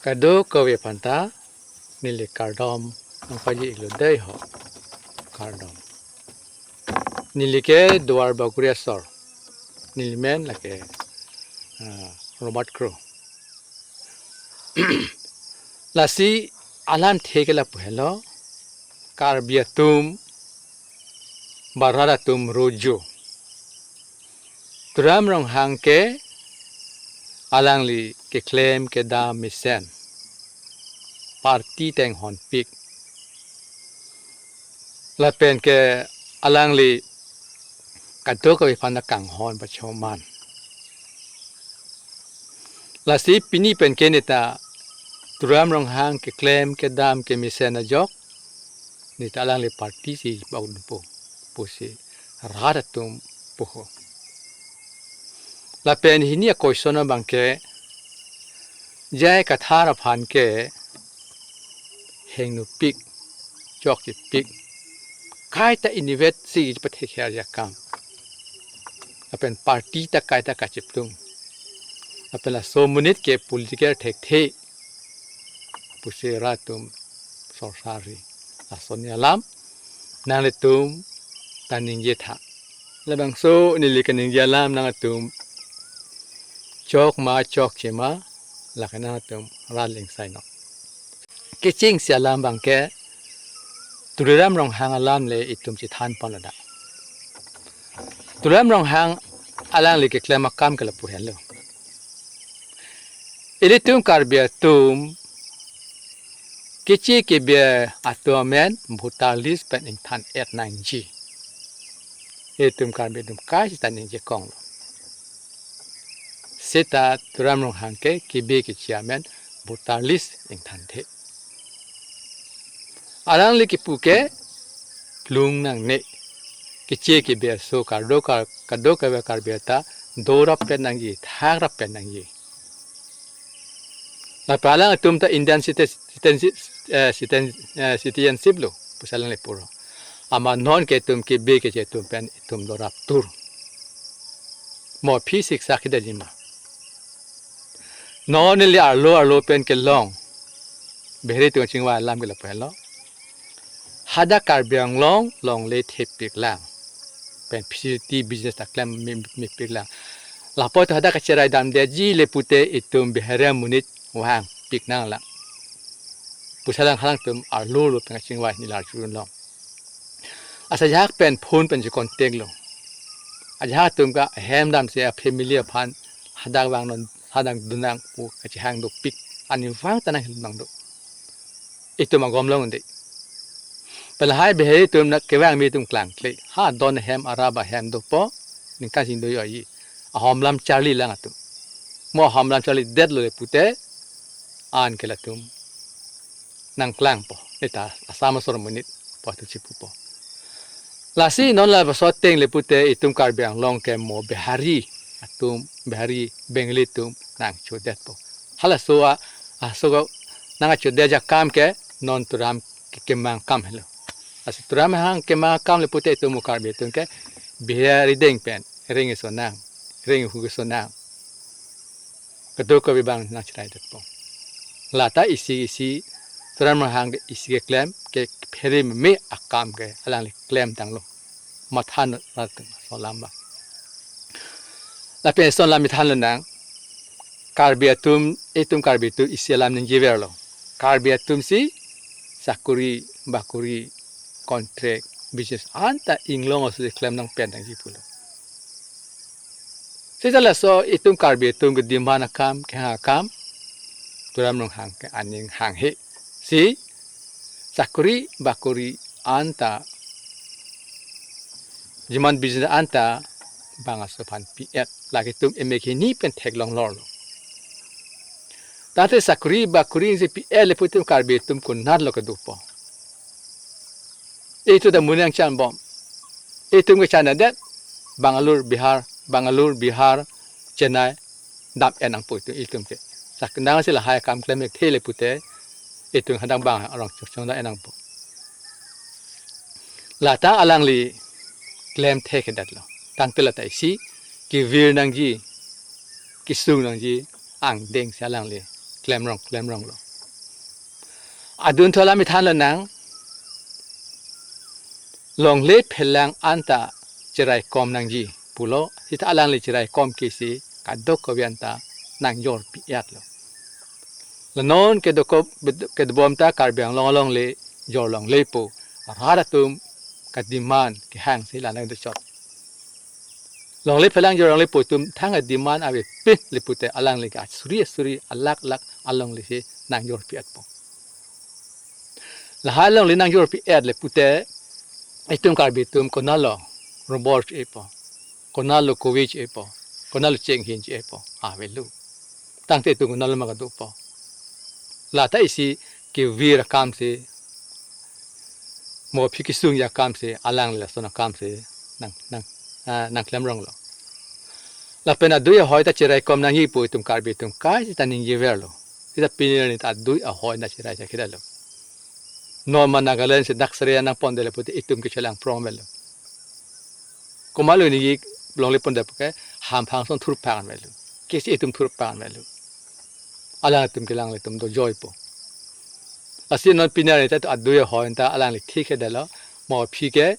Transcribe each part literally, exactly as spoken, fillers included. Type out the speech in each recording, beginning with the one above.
Kadokave aphanta neli kardom nangpajir-iklo dei ho. Kardom. Neli ke Duar Bagori asor. Neli men lake, ah, Robert Kro. Lasi alamthe ke lapu helo. Karbi atum, ba rat atum rojo. Tuliram Ronghang ke alangli keklem kedam mesen, party ta inghonpik. Lapen ke alangli kadokave aphanta kanghon pachoman. Lasi pini pen ke neta Tuliram Ronghang keklem kedam kemesen ajok, neta alangli party si bak-unpo pusi rat atum puho. Lapen hini a-question abang ke, J I Kathar aphan ke hengnopik, chokchepik, kaita inutvet si pathek her akam. Lapen party ta kaita kachiplung. Lapen laso amonit ke political thekthe pusi rat atum sorsari. Laso hini alam nanglitum ta ningje tha. Labangso neli kaningje alam nangtum chok ma chokche ma, lake nangtum rat lingsai non. Kechengsi alam abang ke Tuliram Ronghang alam le itum chethan pon ada. Tuliram Ronghang alangli keklem akam ke lapu helo. Ilitum Karbi atum keche keber atum amen voter list pen ingthan-et nangji. Ilitum Karbi atum kaita ningje konglo. Seta Tuliram Ronghang ke keber keche amen voter list ingthanthe. Alangli kipu ke plung nangne. Keche keber aso kado ka-, kadokave Karbi ta dorap pen nangji, thakrap pen nangji. Lapen alangtum ta Indian citi-, citizenship, eh, citizen-, eh, citizenship lo, pusi alangli puro. Amat non ke itum keber keche atum pen itum dorap tur. Mo aphi siksa kida jima. Non neli arlo arlo pen kelong. Bihari atum kachingvai alam ke lapu helo. Hadak Karbi Anglong longle thepiklang. Pen facility business ta klem me-, mepiklang. Lapu ta hadak kacherai damdeji le pute itum Bihari amonit vangpik nanglang pusi alang halangtum arlo arlo pen kachingvai neli arjulong. Asa ajahak pen phone pen che contact lo. Ajahak atum ke ahem damsi a-family aphan hadak vangnon, hadak dunnang pu kachehang dopik. Arnivang ta nanghil nangdo. Itum agom long de. Pen lahai Bihari atum na kevang me atum klangkle. Ha don ahem arap ahem dopo. Ningkan sing do yoyi. Ahom lam charli lang atum. Mo ahom lam charlidetlo le pute, an ke latum nangklangpo. Neta Assam asor amonit pu atum chipupo. Lasi non labangso ateng le pute itum Karbi Anglong ke mo Bihari atum, Bihari, Bengali atum nangchodetpo. Halaso a, aso a nangchodetji akam ke non Tuliram ke kemang akam helo. Lasi Tuliram Ronghang kemang akam le pute itum mo Karbi atum ke Bihari deng pen reng-iso nang, reng-ihu-iso nang. Kadokave abang nangcheraidetpo. Lata isi isi Tuliram Ronghang ke isi keklem ke phere meme akam ke alangli klemtanglo. Mathan rat atum ason alam abang. Lapen ason alam methan lonang. Karbi atum, itum Karbi atum isi alam ningjeverlo. Karbi atum si sakori, bakori, contract, business anta inglong aso si klem nangpendangji pulo. Seta laso itum Karbi atum ke demand akam, kehang akam, Tuliram Ronghang ke aning hanghe. Si sakori bakori anta, demand business anta bang aso aphan pi-et, lake itum emek hini pen theklong lorlo. Tate sakori bakori si pi-et le pu itum Karbi atum konatlo kedopo. Itum ta monit nangchanbom. Itum kechandet Bangalore, Bihar, Bangalore, Bihar, Chennai, dam-et nangpo itum, itum ke. Sak nangsi lahai akam klem thekthe le pute, itum hadak bang arong chok chong dam-et nangpo. Lata alangli klem thekthedetlo. Tangte lata isi kevir nangji, kesung nangji angdeng si alangli klemrong, klemronglo. Adunthu alam ithan lonang, longle phelang anta cheraikom nangji pulo, sita alangli cheraikom ke si kadokave anta nangjorpi-etlo. La non kedokok bed-, kedobom ta Karbi Anglong alongle jorlongle po, rat atum ka-demand kehang si la nangdochot. Longle phelang jorlongle po atum thang a-demand avepin le pute alangli ke asuri asuri alak lak alongle si nangjorpi-etpo. Lahai alongle nangjorpi-et le pute itum Karbi atum konatlo rubor che-epo, konatlo kove che-epo, konatlo chenghin che-epo, avelo. Tangte itum konatlo ma kadopo. Lata isi kevir akam si, mo aphi kesung akam si, alangli lason akam si nang, nang, ah, nangklemronglo. Lapen adui ahoi ta cheraikom nangji pu itum Karbi atum kaita ningjeverlo. Sita pini arni ta adui ahoi ta cherai chakidalo. Non ma Nagaland si dak sere nangpondetlo pute itum ke chelang prong avelo. Komatlo ningje longle pondet puke hamphang ason thurphang avelo. Kesi itum thurphang avelo. Alangtum ke alanglitum dojoipo. Lasi non pini arni ta adui ahoi ta alangli thikthedetlo. Mo aphi ke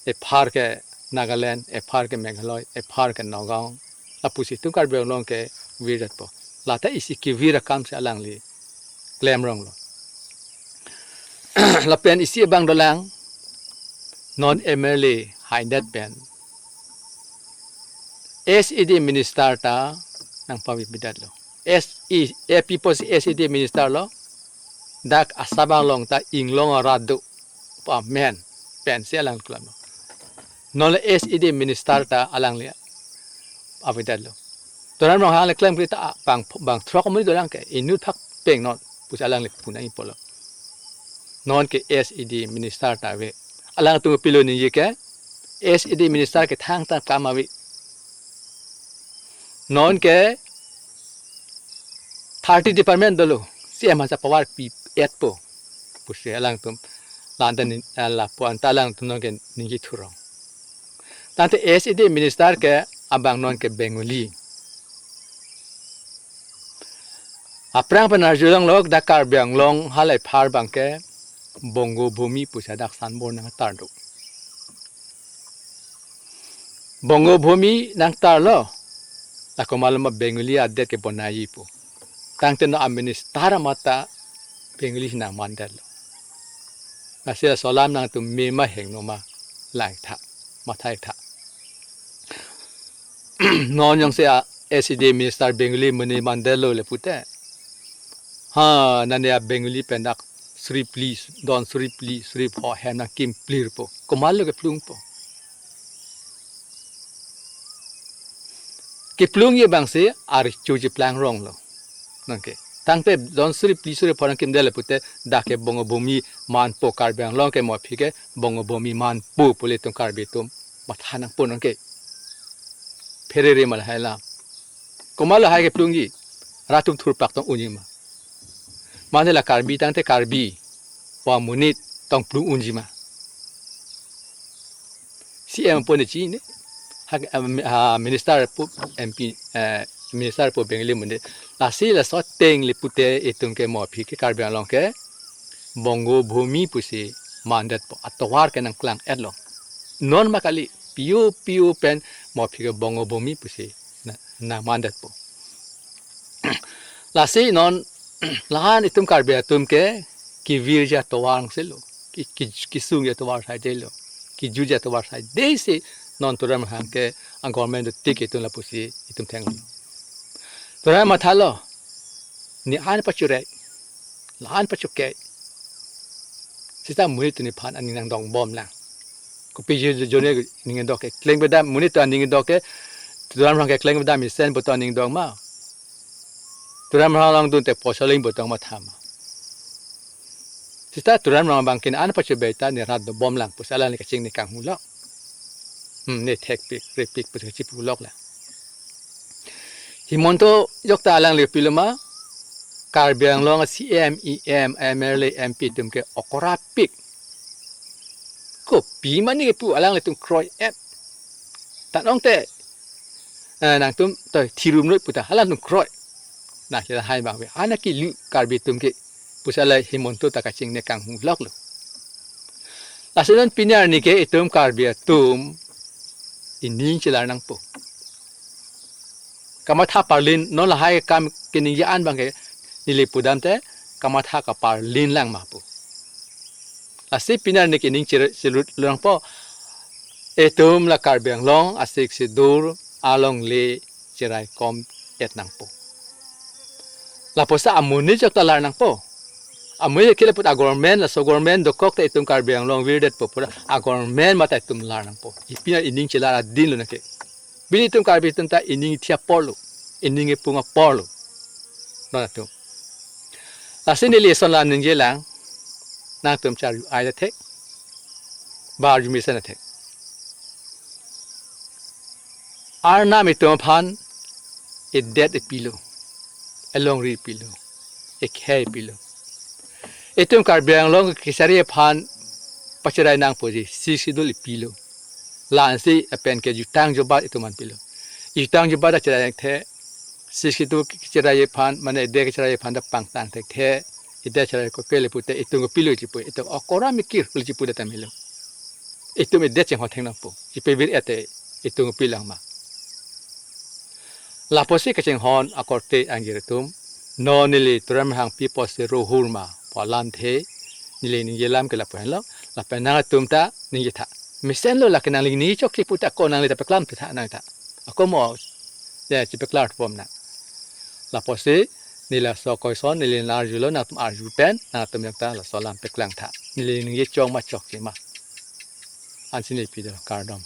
ephar ke Nagaland, ephar ke Meghalaya, ephar ke Nagaon, lapusi itum Karbi Anglong ke virjatpo. Lata isi kevir akam si alangli klemronglo. Lapen isi abang dolang, non M L A haidet pen S E D minister ta nangpavepidetlo. S E, eh, people si S E D minister lo, dak Assam along ta Inglong arat do pu amen pensi alang klemlo. Non le S E D minister ta alangli avedetlo. Tuliram Ronghang le klemkle ta bang, bang throk amonit dolang ke, inut phak peng non pusi alangli pu nangji pulo. Non ke S E D minister ta ave. Alangtum pilo ningje ke, S E D minister ke thangta kam ave. Non ke thirty department dolo, C M aphan sa power pi-etpo pusi alangtum la-an ta ning, ah, lapu-an ta alangtum non ke ningje thurong. Tangte S E D minister ke abang non ke Bengali. Aphrang pen arjulonglo, dak Karbi Anglong halai phar abang ke Bongo Bhumi pusi dak signboard nangtar do. Bongo Bhumi nangtarlo, la komatlo ma Bengali adet ke bonaipo. Tangte non a minister amat ta Bengali nangmandetlo. Lasi laso alam nangtum me ma hingno ma, langtha, mathatha. Non jongsi a S E D minister Bengali amonit mandetlo le pute, ha, nane a Bengali pen dak suri phli, don suri phli, suri pho hem nangkimplirpo. Komatlo keplungpo. Keplungji abang si archo cheplangronglo. Non ke. Tangte don suri phli suri pho nangkimdetlo pute dak ke Bongo Bhumi manpo, Karbi Anglong ke mo aphi ke Bongo Bhumi manpo pu ilitum Karbi atum matha nangpo non ke. Pherere ma lahai alam. Komatlo lahai keplungji. Rat atum thurphak tong unji ma. Mane la Karbi tangte Karbi pu amonit tong plung unji ma. C M pu ne chini. Ha, ha, minister pu M P, eh, minister pu Bengali amonit. Lasi laso ateng le pute itum ke mo aphi ke Karbi Anglong ke Bongo Bhumi pusi mandetpo. Atovar ke nangklang-etlo. Non ma kali, pio pio pen mo aphi ke Bongo Bhumi pusi na, nangmandetpo. Lasi non la-an itum Karbi atum ke kevirji atovar selo, ke, ke, kesungji atovar saidelo, kejutji atovar saide si non Tuliram Ronghang ke a government dotik itum lapusi itum thenglo. Tuliram mathalo, ne an pachurek, la-an pachokek. Sita monit atum aphan aning nangdongbomlang. Kopi jo, jo, jone aning dok ke, kleng bedam, monit atum aning dok ke, Tuliram Ronghang ke kleng bedam mesen pu atum aning dok ma. Tuliram Ronghang longdunte posoling pu atum matha ma. Sita Tuliram Ronghang abang ke ne an pachobei ta ne rat dobomlang pusi alangli kachingni kanghulok. Hmm, ne thekpik, repik pusi kachipulok la. Himanta ajok ta alangli pilo ma, Karbi Anglong a C M, E M, M L A, M P atum ke okorapik. Kopi mane kepu alanglitum kroi-et. Tanong te, eh, nangtum toi thirum noi pu ta alangtum kroi. Nangkehai abang ave. Ana kelu Karbi atum ke pusi la Himanta ta kachinine kanghu loklo. Lasi non pini arni ke itum Karbi atum ining chelar nangpo. Kamatha parlin, non lahai akam keningje an abang ke neli pudamte kamatha kaparlin lang ma pu. Lasi pini arni ke ining chir-, chirut nangpo. Itum la Karbi Anglong a-Sixth Schedule alongle cherai kom et nangpo. Lapusi amonit chot ta lar nangpo. Amonit ke lapu ta a-government, laso government dokok ta itum Karbi Anglong virdetpo pura a-government mate itum lar nangpo. Pini ining chelar adinlo nangke. Pini itum Karbi atum ta ining ithi aporlo, ining ipung aporlo. Non atum. Lasi neli eson lam ningjelang, nangtum charju ai thek, ba arju mesen thek. Arnam itum aphan edet epilo, elongri epilo, ekhei epilo. Itum Karbi Anglong kachari aphan pacherai nangpo ji, Sixth Schedule epilo. La-ansi lapen ke jutang jubat itum aphan pilo. Jutang jubat ta cherai thekthe, Sixth Schedule kacherai aphan, mane edet kacherai aphan ta pangtang thekthe, edet cherai kopi le pute itum kopilo chipu, itum okora mikir pilo chipu ta melo. Itum edet chinghon thek nangpo. Chipavir ete itum kopi lang ma. Lapusi kachinghon akorte angjir atum, non neli Tuliram Ronghangpi apotsi ro hur ma pu alamthe, neli ningje alam ke lapu henlo, lapen nangtum ta ningje tha. Mesenlo lake nangli ningje chokche pu ta ko nangli ta peklam tha nang ta. Ako mo, ya, chipeklar bom nang. Lapusi neli laso koison, neli nang arjulo, nangtum arju pen, nangtum jang ta laso alam peklang tha. Neli ningje chok ma chokche ma. Ansi neli pidun kardom.